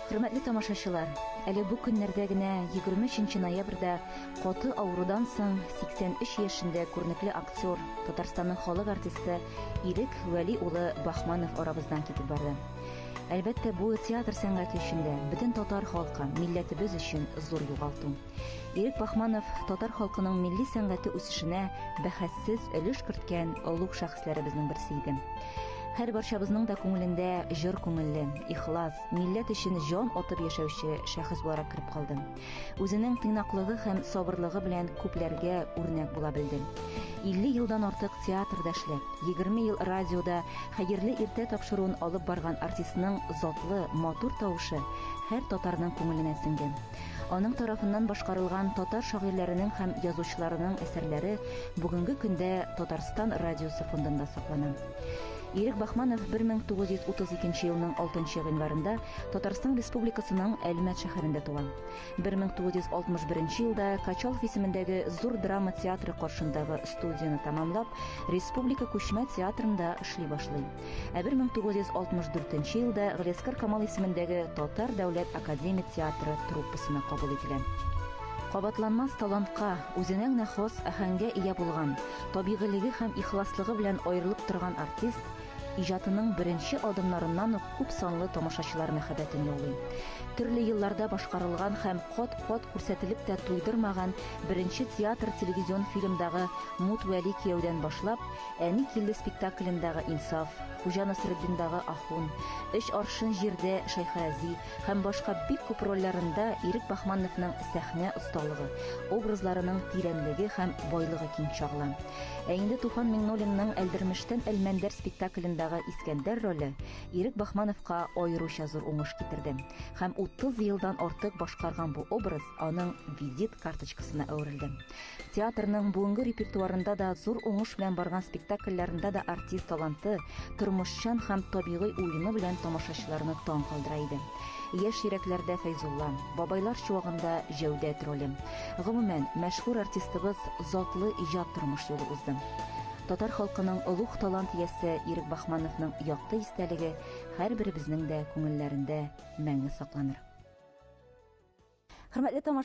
Хөрмәтле тамашачылар, әле бу көннәрдә генә 23 ноябрьдә каты авырудан соң 83 яшендә күренекле актер, Татарстанның халык артисты Ирек Вәли улы Бахманов арабыздан китеп барды. Әлбәттә, бу театр сәнгате өчен дә, бөтен татар халкы, милләтебез өчен зур югалту. Ирек Бахманов татар халкының милли сәнгате үсешенә бәхәссез өлеш керткән олуг шәхесләребезнең берсе иде. Һәр барчабызның да күңелендә җор күңелле, ихлас, милләт өчен җан атып яшәүче шәхес буларак кереп калды. Үзенең тыйнаклыгы һәм сабырлыгы белән күпләргә үрнәк була белде. 50 елдан артык театрда эшләп, 20 ел радиода Хәерле иртә тапшыруын алып барган артистның затлы, матур тавышы һәр татарның күңеленә сеңде. Аның тарафыннан башкарылган татар шагыйрьләренең һәм язучыларының әсәрләре бүгенге көндә Татарстан радиосы фондында саклана. Ирек Бахманов 1932 елның 6 гыйнварында Татарстан Республикасының Әлмәт шәһәрендә туа. 1961 елда Качалов исемендәге Зур драма театры каршындагы студияне тәмамлап, Республика күчмә театрында эшли башлый. Ә 1964 елда Галиәсгар Камал исемендәге Татар дәүләт академия театры труппасына кабул ителә. Кабатланмас талантка, үзенә генә хас аһәңгә ия булган, табигыйлеге һәм ихласлыгы белән аерылып торган артист иҗатының беренче адымнарыннан ук күп санлы тамашачылар мәхәббәтен яулый. Төрле елларда башкарылган һәм кат-кат күрсәтелеп тә туйдырмаган беренче театр-телевизион фильмдагы Мут Вәли кияүдән башлап, Әни килде спектаклендагы Инсаф, Хуҗа Насретдиндагы Ахун, Өч аршын җирдә Шәйхрази һәм башка бик күп рольләрендә Ирек Бахмановның сәхнә осталыгы, образларының тирәнлеге һәм байлыгы киң чагыла. Ә инде Туфан Миңнуллинның Әлдермештән Әлмәндәр спектаклендагы Искәндәр роле Ирек Бахмановка аеруча зур уңыш китерде һәм 30 елдан артык башкарган бу образ аның визит карточкасына әверелде. Театрның бүгенге репертуарында да зур уңыш белән барган спектакльләрендә дә артист таланты, тормышчан һәм табигый уены белән тамашачыларны таң калдыра иде. Яшь йөрәкләрдә Фәйзулла, Бабайлар чуагында Җәүдәт роле. Гомумән, мәшһүр артистыбыз затлы иҗат тормыш юлы узды. Татар халкының олуг талант иясе Ирек Бахмановның якты истәлеге һәрберебезнең дә күңелләрендә мәңге сакланыр. Хөрмәтле тамашачылар,